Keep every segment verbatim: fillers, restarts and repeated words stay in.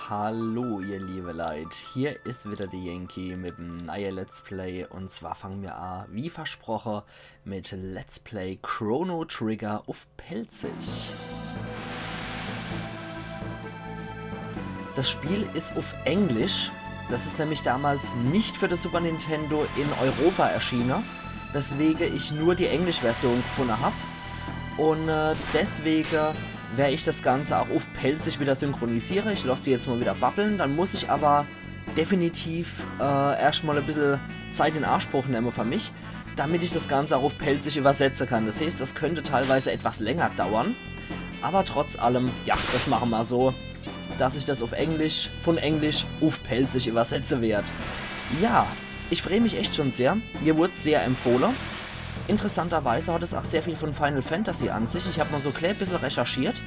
Hallo ihr liebe Leit, hier is wieder de Yankee mit em neie Let's Play, un zwar fange mir a, wie versproche, mit Let's Play Chrono Trigger uff Pälzisch. Das Spiel is uff Englisch, das is nämlich damals net für das Super Nintendo in Europa erschiene, weswege ich nur die englische Version gefunde hab. Un äh, deswege wer ich das Ganze auch uff Pälzisch wieder synchronisiere. Ich loss die jetzt mal wieder babble, dann muss ich aber definitiv äh, erscht mal e bissel Zeit in Anspruch nemme für mich, damit ich das Ganze auch uff Pälzisch übersetze kann. Das heißt, das könnte teilweise etwas länger dauern, aber trotz allem, ja, das mache mer so, dass ich das uff Englisch, von Englisch uff Pälzisch übersetze werd. Ja, ich freu mich echt schon sehr. Mir wurd's sehr empfohle. Interessanterweise hat es auch sehr viel von Final Fantasy an sich. Ich hab mal so e klä bissel recherchiert,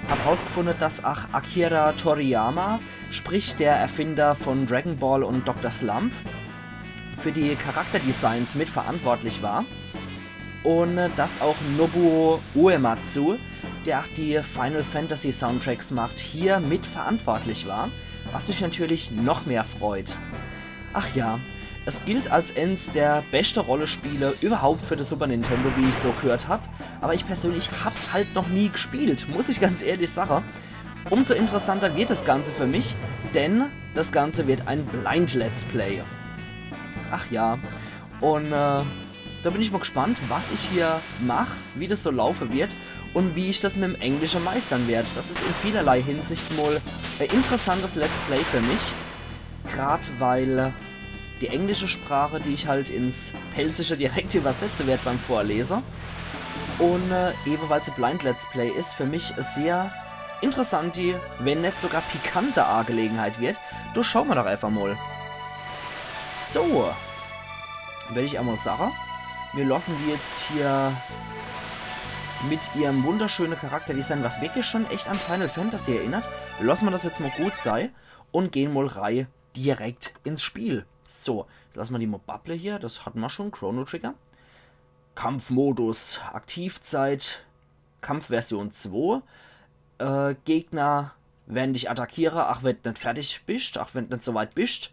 hab rausgefunde, dass auch Akira Toriyama, sprich der Erfinder von Dragon Ball und Doktor Slump, für die Charakterdesigns mitverantwortlich war. Un äh, dass auch Nobuo Uematsu, der auch die Final Fantasy Soundtracks macht, hier mitverantwortlich war, was mich natürlich noch mehr freut. Ach ja, es gilt als eins der beste Rollespiele überhaupt für das Super Nintendo, wie ich so gehört hab, aber ich persönlich hab's halt noch nie gespielt, muss ich ganz ehrlich sage. Umso interessanter wird das Ganze für mich, denn das Ganze wird ein Blind Let's Play. Ach ja, un äh, da bin ich mal gespannt, was ich hier mach, wie das so laufe wird un wie ich das mit em Englische meistern werd. Das is in vielerlei Hinsicht mal e interessantes Let's Play für mich, grad weil die englische Sprache, die ich halt ins Pälzische direkt übersetze werd beim Vorlese, un äh, ewe weil's e Blind Let's Play is, für mich e sehr interessanti, wenn net sogar pikante Angelegenheit wird. Do schaue mer doch einfach mal. So, werd ich emol sage, mir losse die jetzt hier mit ihrem wunderschöne Charakterdesign, was wirklich schon echt an Final Fantasy erinnert, losse mer das jetzt mal gut sei un gehn mal rei direkt ins Spiel. So, jetzt losse mer die mal babble hier, das hatte mer schon, Chrono Trigger. Kampfmodus, Aktivzeit, Kampfversion zwei. Äh, Gegner werden dich attackiere, ach wenn d' net fertig bist, ach wenn d' net so weit bist.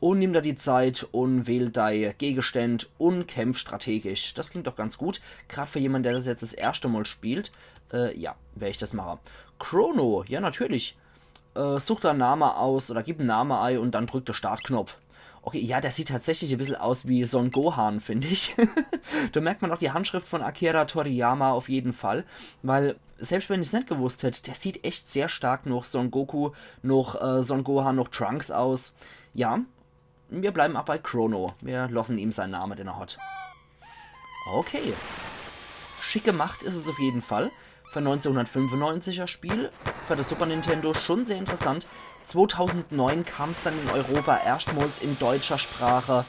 Un nimm der die Zeit un wähl dei Gegenständ un kämpf strategisch. Das klingt doch ganz gut. Grad für jemand, der das jetzt das erschte Mal spielt, äh, ja, wer ich das mache. Chrono, ja natürlich. Äh, such der en Name aus oder gib en Name ei un dann drück de Startknopf. Okay, ja, der sieht tatsächlich e bissel aus wie Son Gohan, find ich. Do merkt mer auch die Handschrift von Akira Toriyama auf jeden Fall, weil selbst wenn ich's net gewusst hätt, der sieht echt sehr stark noch Son Goku, noch äh, Son Gohan, noch Trunks aus. Ja, mir bleiben auch bei Chrono. Mir losse ihm sein Name, den er hat. Okay. Schick gemacht is es auf jeden Fall. Für neunzehnhundertfünfundneunziger Spiel, für das Super Nintendo schon sehr interessant. Zweitausendneun kam's dann in Europa erschtmals in deutscher Sprache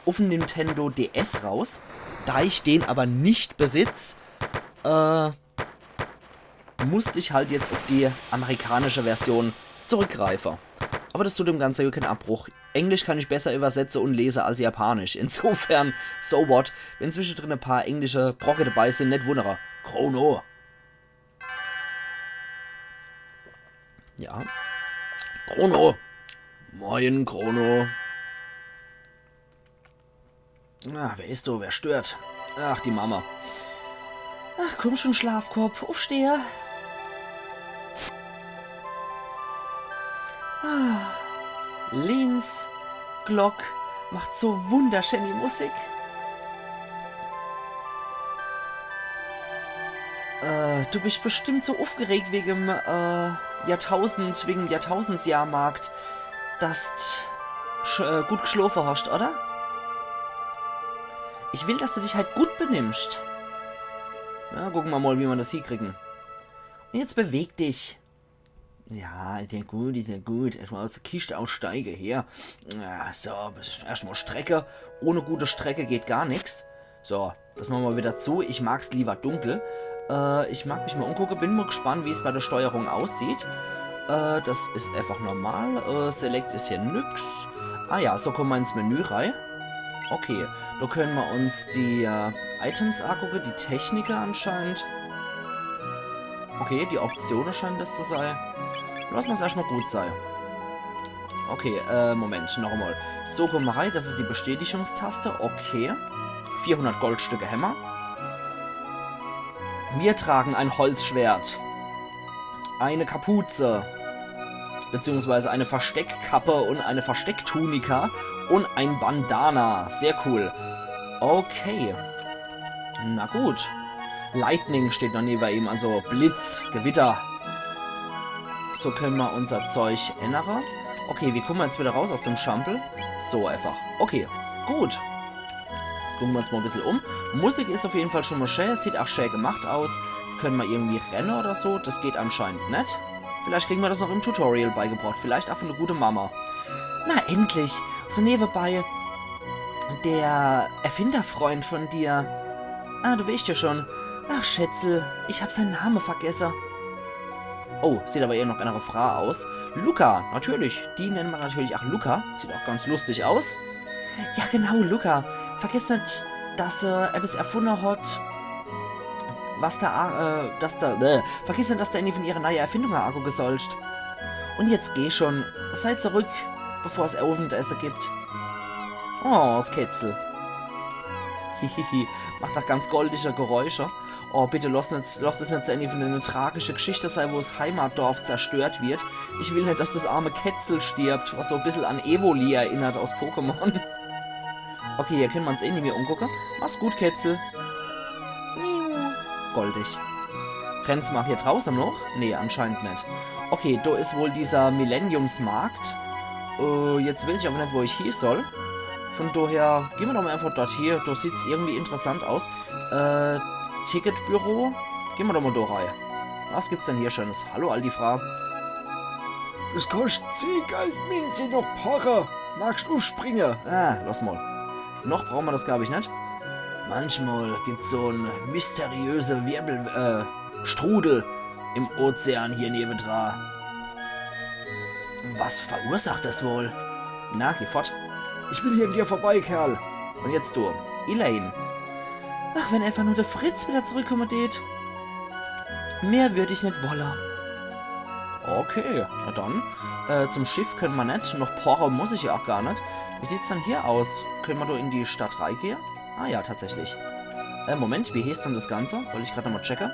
auf en Nintendo D S raus. Da ich den aber net besitz, äh, musst ich halt jetzt auf die amerikanische Version zurückgreife. Aber das tut dem Ganze ja kein Abbruch. Englisch kann ich besser übersetze und lese als Japanisch. Insofern, so what. Wenn zwischendrin e paar englische Brocke dabei sind, net wundere. Chrono. Ja. Chrono. Moin, Chrono. Ah, wer is do? Wer stört? Ach, die Mama. Ach, komm schon, Schlafkopp, uffstehe. Ah, Lins Glock macht so wunderschöne Musik. Äh, du bist bestimmt so uffgeregt wegem äh, Jahrtausend, wegem Jahrtausendsjahrmarkt, dass d' sch äh, gut geschlofe hast, oder? Ich will, dass du dich halt gut benimmst. Na, gucke mer mal, wie mer das hiekriegen. Und jetzt beweg dich. Ja, is ja gut, is ja gut. Erschtmal aus der Kischt aussteige hier. Ja, so, erschtmal Strecke. Ohne gute Strecke geht gar nix. So, das mache mer wieder zu. Ich mag's lieber dunkel. Äh, ich mag mich mal umgucke. Bin mal gespannt, wie's bei der Steuerung aussieht. Äh, das is einfach normal. Äh, Select is hier nix. Ah ja, so komme mer ins Menü rei. Okay, do könne mer uns die äh, Items angucke, die Technike anscheinend. Okay, die Optione scheinen das zu sei. Losse mer's erschtmal gut sei. Okay, äh, Moment, noch emol. So, komm mol rei, das is die Bestätigungstaste, okay. Vierhundert Goldstücke hämmer. Wir tragen ein Holzschwert. Eine Kapuze. Beziehungsweise eine Versteckkappe und eine Verstecktunika und ein Bandana. Sehr cool. Okay. Na gut. Lightning steht noch neben ihm, also Blitz, Gewitter. So können wir unser Zeug ändern. Okay, wie kommen wir jetzt wieder raus aus dem Schampel? So einfach. Okay, gut. Jetzt gucken wir uns mal ein bisschen um. Musik ist auf jeden Fall schon mal schön, sieht auch schön gemacht aus. Können wir irgendwie rennen oder so? Das geht anscheinend nicht. Vielleicht kriegen wir das noch im Tutorial beigebracht. Vielleicht auch von der gute Mama. Na, endlich. So nebenbei. Der Erfinderfreund von dir. Ah, du weißt ja schon. Ach, Schätzel, ich hab seinen Namen vergessen. Oh, sieht aber eher noch einer Frau aus. Luca, natürlich. Die nennen wir natürlich auch Luca. Sieht auch ganz lustig aus. Ja, genau, Luca. Vergiss nicht, dass er etwas erfunden hat, was da, äh, dass da, äh, vergiss nicht, dass du eine von ihren neuen Erfindungen angucken sollst. Und jetzt geh schon. Sei zurück, bevor es Abendessen gibt. Oh, das Kätzel. Hihihi, macht doch ganz goldige Geräusche. Oh, bitte lass, nicht, lass das nicht so eine, eine tragische Geschichte sein, wo das Heimatdorf zerstört wird. Ich will nicht, dass das arme Kätzel stirbt, was so ein bisschen an Evoli erinnert aus Pokémon. Okay, hier können wir uns eh nicht mehr umgucken. Mach's gut, Kätzel. Miau. Goldig. Rennt's mal hier draußen noch? Nee, anscheinend nicht. Okay, da ist wohl dieser Millenniumsmarkt. Äh, jetzt weiß ich aber nicht, wo ich hin soll. Von daher gehen wir doch mal einfach dort hin. Da sieht's irgendwie interessant aus. Äh, Ticketbüro? Gehen wir doch mal da rein. Was gibt's denn hier Schönes? Hallo, aldi Frau. Das kostet zehn Goldmünze noch Porre. Magst aufspringen? Ah, lass mal. Noch brauchen wir das, glaub ich, nicht. Manchmal gibt's so einen mysteriösen Wirbel, äh, Strudel im Ozean hier nebendran. Was verursacht das wohl? Na, geh fort. Ich will hier an dir vorbei, Kerl. Und jetzt du, Elaine. Ach, wenn einfach nur der Fritz wieder zurückkommen tät. Mehr würd ich nicht wolle. Okay, na dann. Äh, zum Schiff können wir nicht. Noch Porre muss ich ja auch gar nicht. Wie sieht's dann hier aus? Können wir da in die Stadt reingehen? Ah ja, tatsächlich. Äh, Moment, wie heißt denn das Ganze? Wollte ich gerade nochmal checken.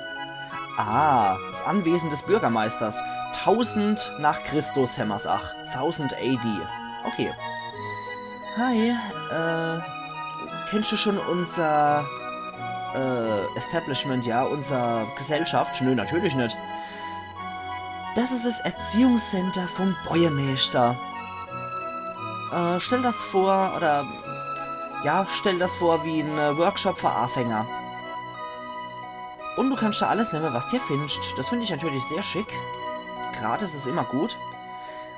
Ah, das Anwesen des Bürgermeisters. Tausend nach Christus hämmer's, ach. Tausend A D. Okay. Hi, äh, kennst du schon unser, äh, Establishment, ja, unser Gesellschaft? Nö, natürlich nicht. Das ist das Erziehungscenter vom Bäuermeister. Äh, stell das vor, oder, ja, stell das vor wie ein, äh, Workshop für Anfänger. Und du kannst da alles nehmen, was dir findest. Das finde ich natürlich sehr schick. Gratis ist immer gut.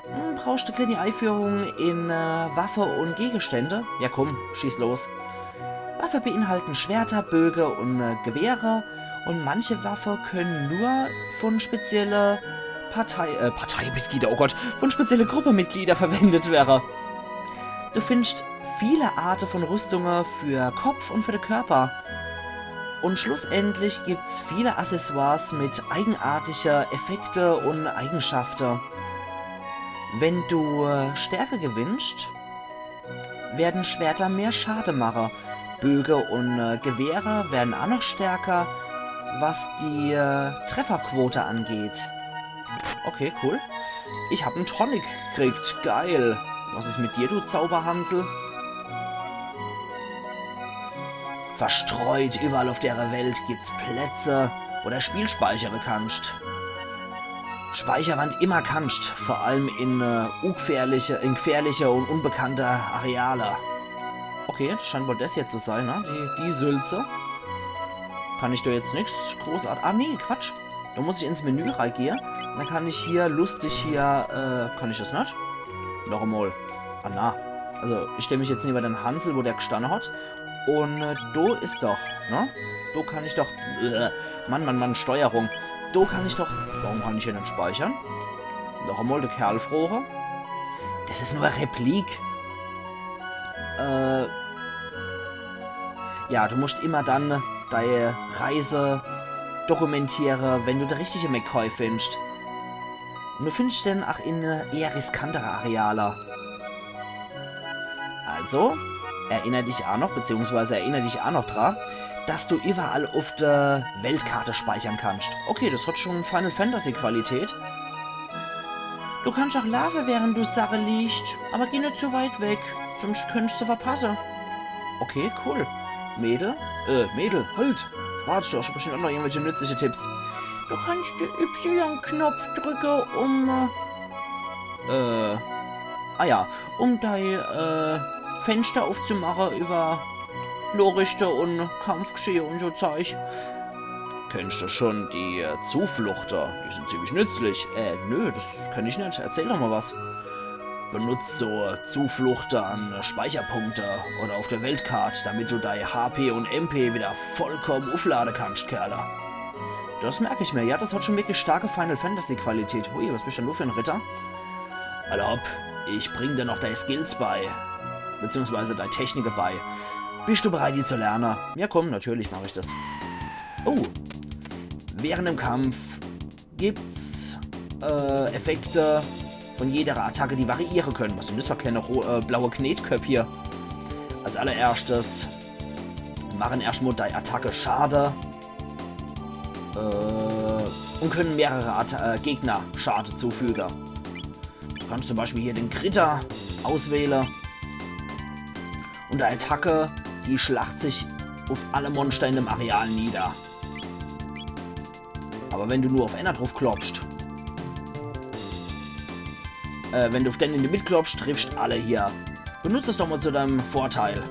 Hm, brauchst du eine kleine Einführung in, äh, Waffe und Gegenstände? Ja komm, schieß los. Waffe beinhalten Schwerter, Böge und, äh, Gewehre. Und manche Waffe können nur von spezielle Partei, äh, Parteimitglieder, oh Gott, von spezielle Gruppemitglieder verwendet werden. Du findest viele Arten von Rüstungen für Kopf und für den Körper. Und schlussendlich gibt's viele Accessoires mit eigenartige Effekte und Eigenschaften. Wenn du, äh, Stärke gewinnst, werden Schwerter mehr Schade machen. Böge und, äh, Gewehre werden auch noch stärker, was die, äh, Trefferquote angeht. Okay, cool. Ich hab einen Tonic gekriegt. Geil. Was ist mit dir, du Zauberhansel? Verstreut überall auf der Welt gibt's Plätze, wo du Spiel speichere kannst. Speicher wann immer kannst, vor allem in, äh, ungefährliche, in gefährliche und unbekannte Areale. Okay, das scheint wohl das hier zu sein, ne? Die, die Sülze. Kann ich da jetzt nix großartig... Ah, nee, Quatsch. Da muss ich ins Menü reingehen. Dann kann ich hier lustig hier, äh, kann ich das nicht? Noch einmal. Ah, na. Also, ich stell mich jetzt neben den Hansel, wo der gestanden hat. Und, äh, do is doch, ne? Do kann ich doch, äh, Mann, Mann, Mann, Steuerung. Do kann ich doch, warum kann ich hier nicht speichern? Noch einmal den Kerl froge. Das ist nur eine Replik. Äh, ja, du musst immer dann deine Reise dokumentiere, wenn du der richtige McCoy findest. Und du findest den auch in, äh, eher riskantere Areale. So, erinner dich aa noch, beziehungsweise erinner dich aa noch dra, dass du iwwerall uff de Weltkarte speichern kannst. Okay, das hat schon Final Fantasy Qualität. Du kannst auch laafe, während du Sache liest, aber geh net zu weit weg, sonst könntest du verpasse. Okay, cool. Mädel? Äh, Mädel, halt! Wart, du hast bestimmt auch noch irgendwelche nützliche Tipps. Du kannst den Y-Knopf drücke, um, äh, äh, ah ja, um dei, äh, Fenster aufzumache über Nachrichte und Kampfgeschehe und so Zeug. Kennst du schon die, äh, Zufluchter? Die sind ziemlich nützlich. Äh, nö, das kenn ich net. Erzähl doch mal was. Benutz so Zufluchter an Speicherpunkte oder auf der Weltkarte, damit du dei H P und M P wieder vollkommen uflade kannst, Kerle. Das merk ich mir, ja, das hat schon wirklich starke Final Fantasy Qualität. Hui, was bist denn du für ein Ritter? Alla hopp, ich bring dir noch dei Skills bei. Beziehungsweise dei Technike bei. Bist du bereit, die zu lerne? Ja, komm, natürlich mach ich das. Oh. Während dem Kampf gibt's, äh, Effekte von jeder Attacke, die variiere können. Was sind das für kleine ro- äh, blaue Knetköpp hier? Als allererschtes machen erschmal dei Attacke Schade. Äh, und können mehrere Atta äh, Gegner Schade zufüge. Du kannst zum Beispiel hier den Kritter auswähle. Und dei Attacke, die schlacht sich auf alle Monster in dem Areal nieder. Aber wenn du nur auf einer drauf kloppst, äh, wenn du auf den in der Mitte kloppst, triffst alle hier. Benutz es doch mal zu deinem Vorteil.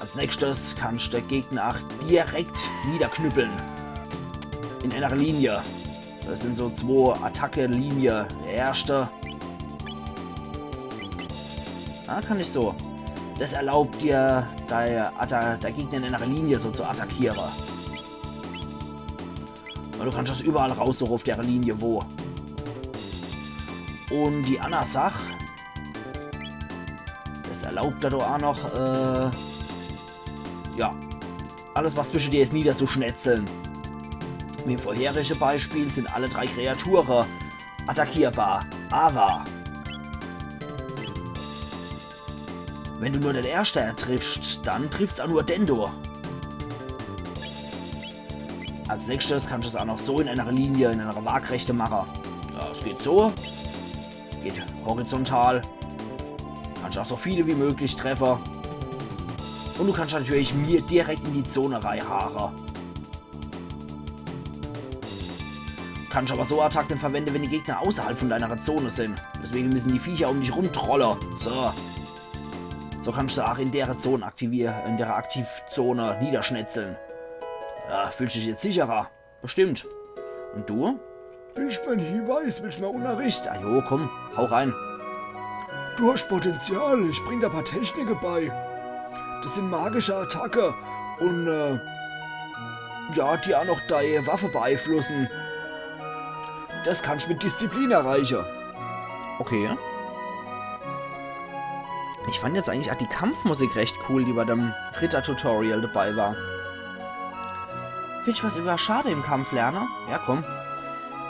Als nächstes kannst du de Gegner auch direkt niederknüppeln. In einer Linie. Das sind so zwei Attacke-Linie. Der erste. Ah, kann ich so. Das erlaubt dir, dei, Atta dei Gegner in einer Linie so zu attackiere. Und du kannst das überall raussuche auf der Linie, wo. Und die anner Sach, das erlaubt dir doch auch noch, äh, ja, alles, was zwischen dir ist, niederzuschnetzeln. Wie im vorherige Beispiel sind alle drei Kreature attackierbar, aber wenn du nur den Erste triffst, dann trifft's auch nur den do. Als nächstes kannst du es auch noch so in einer Linie, in einer Waagrechte mache. Ja, es geht so. Geht horizontal. Kannst auch so viele wie möglich treffe. Und du kannst natürlich mir direkt in die Zone reihaue. Kannst aber so Attacken verwenden, wenn die Gegner außerhalb von deiner Zone sind. Deswegen müssen die Viecher um dich rumtrolle. So. So kannst du auch in der Zone aktivieren, in der Aktivzone niederschnetzeln. Ja, fühlst du dich jetzt sicherer? Bestimmt. Und du? Willst du mir einen Hinweis? Willst du mir Unterricht? Ah jo, komm, hau rein. Du hast Potenzial, ich bring dir ein paar Technike bei. Das sind magische Attacke und, äh, ja, die auch noch deine Waffe beeinflussen. Das kannst du mit Disziplin erreichen. Okay. Ich fand jetzt eigentlich auch die Kampfmusik recht cool, die bei dem Ritter-Tutorial dabei war. Willst du was über Schade im Kampf lernen? Ja, komm.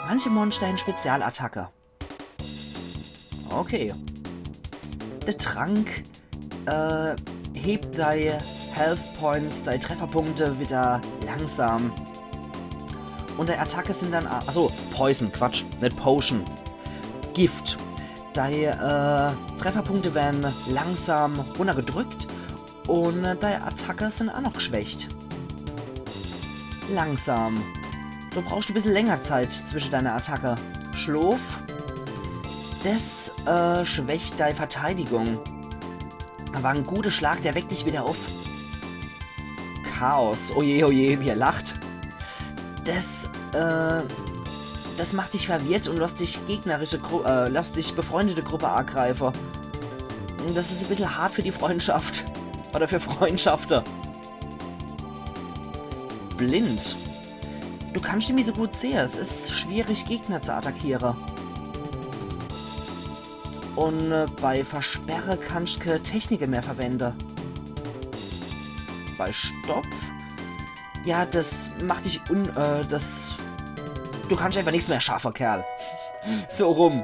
Manche Monster haben Spezialattacke. Okay. Der Trank, äh, hebt deine Health Points, deine Trefferpunkte wieder langsam. Und deine Attacke sind dann, a- achso, Poison, Quatsch, nicht Potion. Gift. Deine, äh, Trefferpunkte werden langsam runtergedrückt und, äh, deine Attacke sind auch noch geschwächt. Langsam. Du brauchst ein bisschen länger Zeit zwischen deiner Attacke. Schlof. Das, äh, schwächt deine Verteidigung. Aber ein guter Schlag, der weckt dich wieder auf. Chaos. Oje, oje, wie er lacht. Das, äh, das macht dich verwirrt und lässt dich gegnerische Gru äh, lässt dich befreundete Gruppe angreifen. Das ist ein bisschen hart für die Freundschaft. Oder für Freundschaften. Blind. Du kannst nicht mehr so gut sehen. Es ist schwierig, Gegner zu attackieren. Und, äh, bei Versperre kannst du keine Technike mehr verwenden. Bei Stopp? Ja, das macht dich un... Äh, das... Du kannst einfach nichts mehr schaffen, Kerl. So rum.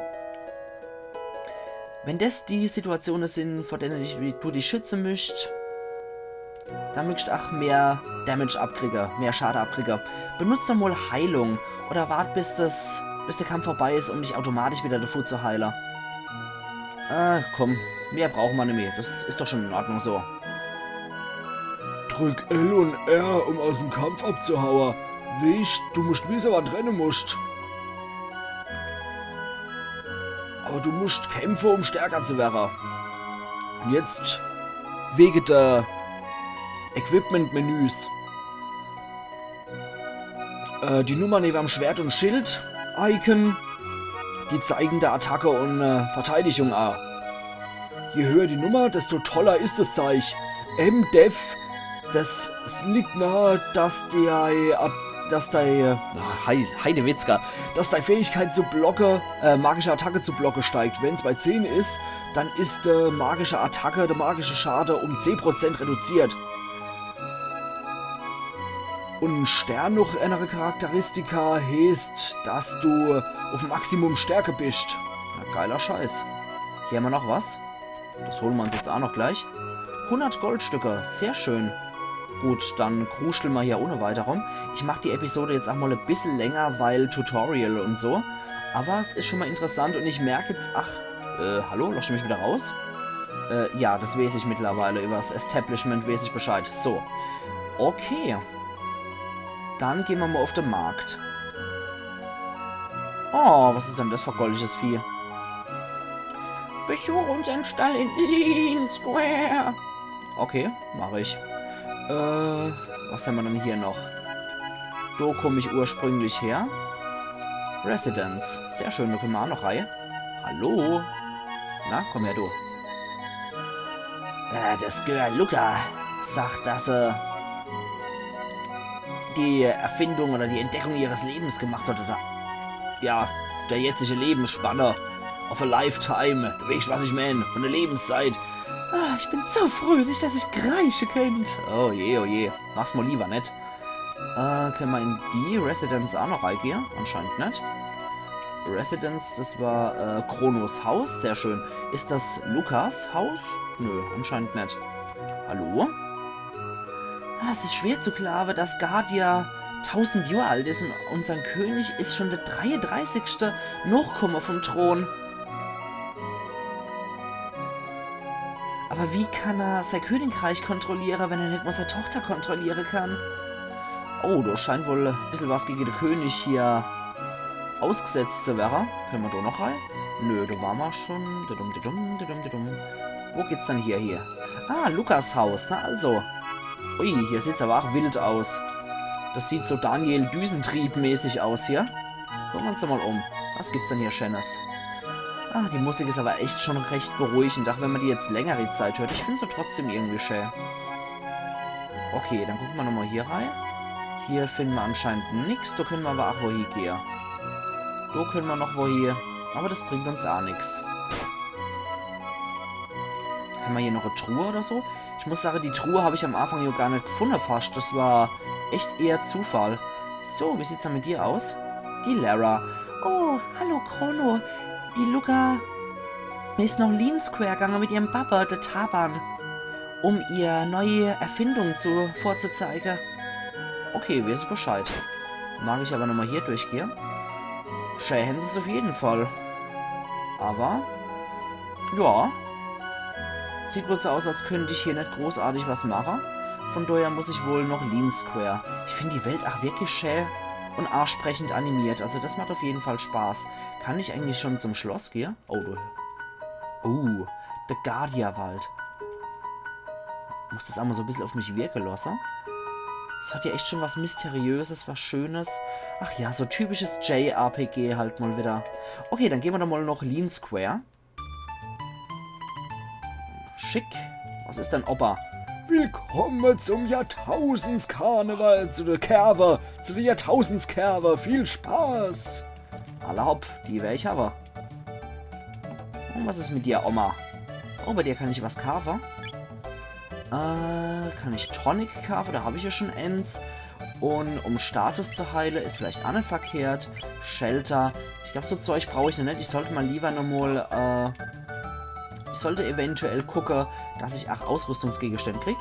Wenn des die Situatione sin, vor dene dich, du dich schütze müsst, dann mögst ach mehr Damage abkriege, mehr Schade abkriege. Benutz doch mol Heilung oder wart, bis des, bis de Kampf vorbei is, um dich automatisch wieder devu zu heile. Ah, komm, mehr brauche mer nimmi. Des is doch schon in Ordnung so. Drück L und R, um aus'm Kampf abzuhaue. Weescht, du muscht wisse, wann renne muscht. Aber du muscht kämpfe, um stärker zu werre. Und jetzt wege de Equipment-Menüs. Äh, die Nummer neben am Schwert und Schild-Icon, die zeigen de Attacke und äh, Verteidigung a. Je höher die Nummer, desto toller is des Zeich. M Dev, des liegt nahe, dass die, äh, ab, dass die, äh, na, Hei-, Heidewitzka, dass die Fähigkeit zu blocke, äh, magische Attacke zu blocke steigt. Wenn's bei zehn is, dann is die magische Attacke, der magische Schade um zehn Prozent reduziert. Und Stern noch änere Charakteristika heeßt, dass du auf Maximum Stärke bist. Na, geiler Scheiß. Hier hämmer noch was. Das holen wir uns jetzt auch noch gleich. Hundert Goldstücke, sehr schön. Gut, dann kruscheln wir hier ohne weiter rum. Ich mach die Episode jetzt auch mal ein bisschen länger, weil Tutorial und so. Aber es ist schon mal interessant und ich merke jetzt, ach, äh, hallo, lass mich wieder raus? Äh, ja, das weiß ich mittlerweile. Übers Establishment weiß ich Bescheid. So. Okay. Dann gehen wir mal auf den Markt. Oh, was ist denn das für goldiges Vieh? Besuch unseren Stall in Leene Square. Okay, mach ich. Äh, was haben wir denn hier noch? Da komme ich ursprünglich her. Residence. Sehr schön, da können wir auch noch rein. Hallo? Na, komm her, du. Äh, das Girl Luca sagt, dass sie die Erfindung oder die Entdeckung ihres Lebens gemacht hat, oder? Ja, der jetzige Lebensspanne. Of a lifetime. Du weißt, was ich mein. Von der Lebenszeit. Ah, ich bin so fröhlich, dass ich kreische könnt. Oh je, oh je. Mach's mal lieber net. Äh, können wir in die Residence auch noch reingehen? Anscheinend net. Residence, das war, äh, Chronos Haus. Sehr schön. Ist das Lukas Haus? Nö, anscheinend net. Hallo? Ah, es ist schwer zu glauben, dass Guardia tausend Jahre alt ist und unser König ist schon der dreiunddreißigste Nachkomme vom Thron. Aber wie kann er sein Königreich kontrollieren, wenn er nicht mal seine Tochter kontrollieren kann? Oh, da scheint wohl ein bisschen was gegen den König hier ausgesetzt zu werden. Können wir da noch rein? Nö, da waren wir schon. Dudum, dudum, dudum, dudum. Wo geht's denn hier, hier? Ah, Lukas Haus. Na also. Ui, hier sieht's aber auch wild aus. Das sieht so Daniel-Düsentrieb-mäßig aus hier. Gucken wir uns doch mal um. Was gibt's denn hier Schönes? Ah, die Musik ist aber echt schon recht beruhigend, auch wenn man die jetzt längere Zeit hört. Ich finde sie trotzdem irgendwie schön. Okay, dann gucken wir nochmal hier rein. Hier finden wir anscheinend nix. Da können wir aber auch wohin gehen. Da können wir noch wohin. Aber das bringt uns auch nix. Haben wir hier noch eine Truhe oder so? Ich muss sagen, die Truhe habe ich am Anfang ja gar nicht gefunden fast. Das war echt eher Zufall. So, wie sieht's denn mit dir aus? Die Lara. Oh, hallo Chrono. Die Luca ist noch Leene Square gegangen mit ihrem Papa, der Taban, um ihr neue Erfindung zu, vorzuzeigen. Okay, weiß ich Bescheid. Mag ich aber nochmal hier durchgehen. Schön haben sie es auf jeden Fall. Aber, ja. Sieht wohl so aus, als könnte ich hier nicht großartig was machen. Von daher muss ich wohl noch Leene Square. Ich finde die Welt auch wirklich schön und ansprechend animiert. Also das macht auf jeden Fall Spaß. Kann ich eigentlich schon zum Schloss gehen? Oh, du. Oh, der Guardia-Wald. Muss das einmal so ein bisschen auf mich wirken lassen. Es hat ja echt schon was Mysteriöses, was Schönes. Ach ja, so typisches J R P G halt mal wieder. Okay, dann gehen wir doch mal noch Leene Square. Schick. Was ist denn, Opa? Willkommen zum Jahrtausendskarneval, zu der Kerwe, zu der Jahrtausendskerwe. Viel Spaß! Alla hopp, die wär ich aber. Und was ist mit dir, Oma? Oh, bei dir kann ich was kaufen. Äh, kann ich Tonic kaufen? Da habe ich ja schon eins. Und um Status zu heilen, ist vielleicht auch nicht verkehrt. Shelter. Ich glaube, so Zeug brauche ich noch nicht. Ich sollte mal lieber nochmal, äh, Sollt eventuell gucke, dass ich ach Ausrüstungsgegenstände krieg.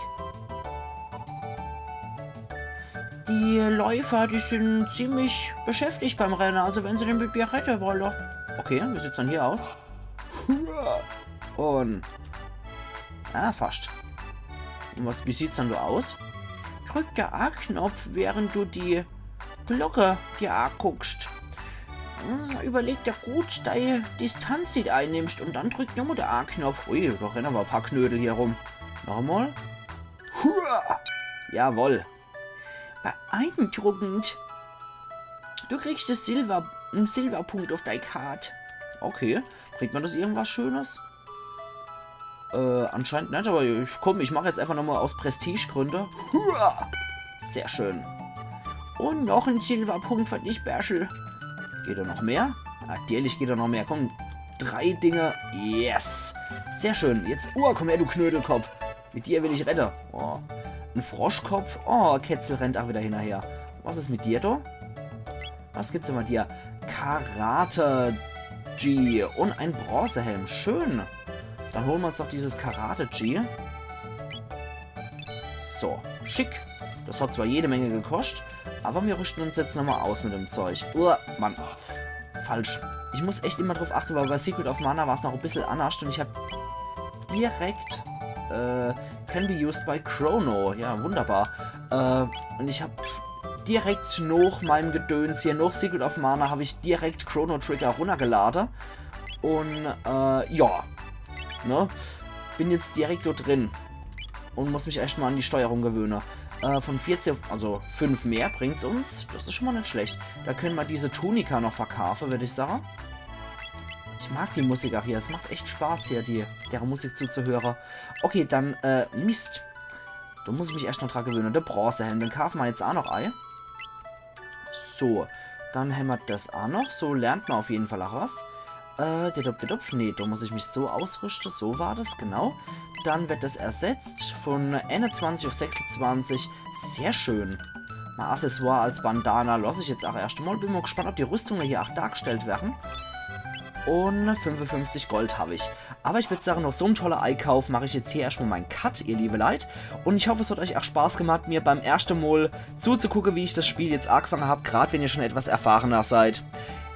Die Läufer, die sin ziemlich beschäftigt beim Renne, also wenn se net mit mir redde wolle. Okay, wie sieht's dann hier aus? Und... Ah, fascht. Und was, wie sieht's dann do aus? Drück de A-Knopf, während du die Glocke dir aguckst. Hm, überleg dir gut, dei Distanz, die du einnimmst, und dann drück nochmol de A-Knopf. Ui, do renne awwer e paar Knödel hier rum. Nochmol. Hua! Jawoll. Beeindruckend. Du kriegst de Silber, en Silberpunkt uff dei Kart. Okay. Bringt mer das irgendwas Schönes? Äh, anscheinend net, aber ich, komm, ich mach jetzt einfach nochmol aus Prestigegründe. Hua! Sehr schön. Und noch en Silberpunkt für dich, Bärschel. Geht do noch mehr? Natürlich geht do noch mehr. Komm, drei Dinge. Yes. Sehr schön. Jetzt, oh, komm her, du Knödelkopf. Mit dir will ich redde. Oh. En Froschkopf. Oh, Kätzel rennt ach wieder hinnerher. Was is mit dir do? Was gibt's denn mit dir? Karate-Gi und ein Bronzehelm. Schön. Dann holen wir uns doch dieses Karate-Gi. So, schick. Das hat zwar jede Menge gekoscht, aber wir rüsten uns jetzt nochmol aus mit dem Zeug. Uah, Mann. Falsch. Ich muss echt immer drauf achten, weil bei Secret of Mana war's noch e bissel annerscht und ich hab direkt, äh, can be used by Chrono. Ja, wunderbar. Äh, und ich hab direkt noch meinem Gedöns hier, noch Secret of Mana, hab ich direkt Chrono Trigger runnergelade. Und, äh, ja. Ne? Bin jetzt direkt do drin. Und muss mich echt mal an die Steuerung gewöhnen. Äh, von vierzehn, also fünf mehr bringt's uns. Das is schon mal net schlecht. Da können wir diese Tunika noch verkaufen, würd ich sagen. Ich mag die Musik auch hier. Es macht echt Spaß hier, die, deren Musik zuzuhören. Okay, dann, äh, Mist. Da muss ich mich echt noch dran gewöhnen. Der Bronzehelm, den kaufen wir jetzt auch noch ei. So, dann hämmer das auch noch. So lernt man auf jeden Fall auch was. Äh, didop, didop. Nee, da muss ich mich so ausrüsten. So war das, genau. Dann wird das ersetzt von einundzwanzig auf sechsundzwanzig. Sehr schön. Mein Accessoire als Bandana lass ich jetzt auch erst mal. Bin mal gespannt, ob die Rüstungen hier auch dargestellt werden. Und fünfundfünfzig Gold hab ich. Aber ich würd sagen, nach so einem tollen Eikauf mache ich jetzt hier erstmal meinen Cut, ihr liebe Leit. Und ich hoffe, es hat euch auch Spaß gemacht, mir beim ersten Mal zuzugucken, wie ich das Spiel jetzt angefangen hab, grad wenn ihr schon etwas erfahrener seid.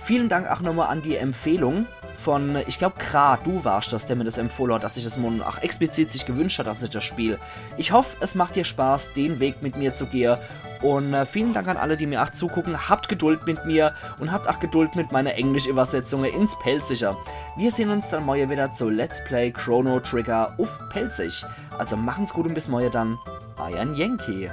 Vielen Dank auch nochmal an die Empfehlung von, ich glaub, Kra, du warst das, der mir das empfohlen hat, dass sich das Mon auch explizit sich gewünscht hat, dass ich das spiel. Ich hoffe, es macht dir Spaß, den Weg mit mir zu gehen. Und, äh, vielen Dank an alle, die mir auch zugucken. Habt Geduld mit mir und habt auch Geduld mit meiner Englisch-Übersetzung ins Pälzische. Wir sehen uns dann morgen wieder zu Let's Play Chrono Trigger uff Pälzisch. Also machen's gut und bis morgen dann. Euer Yankee.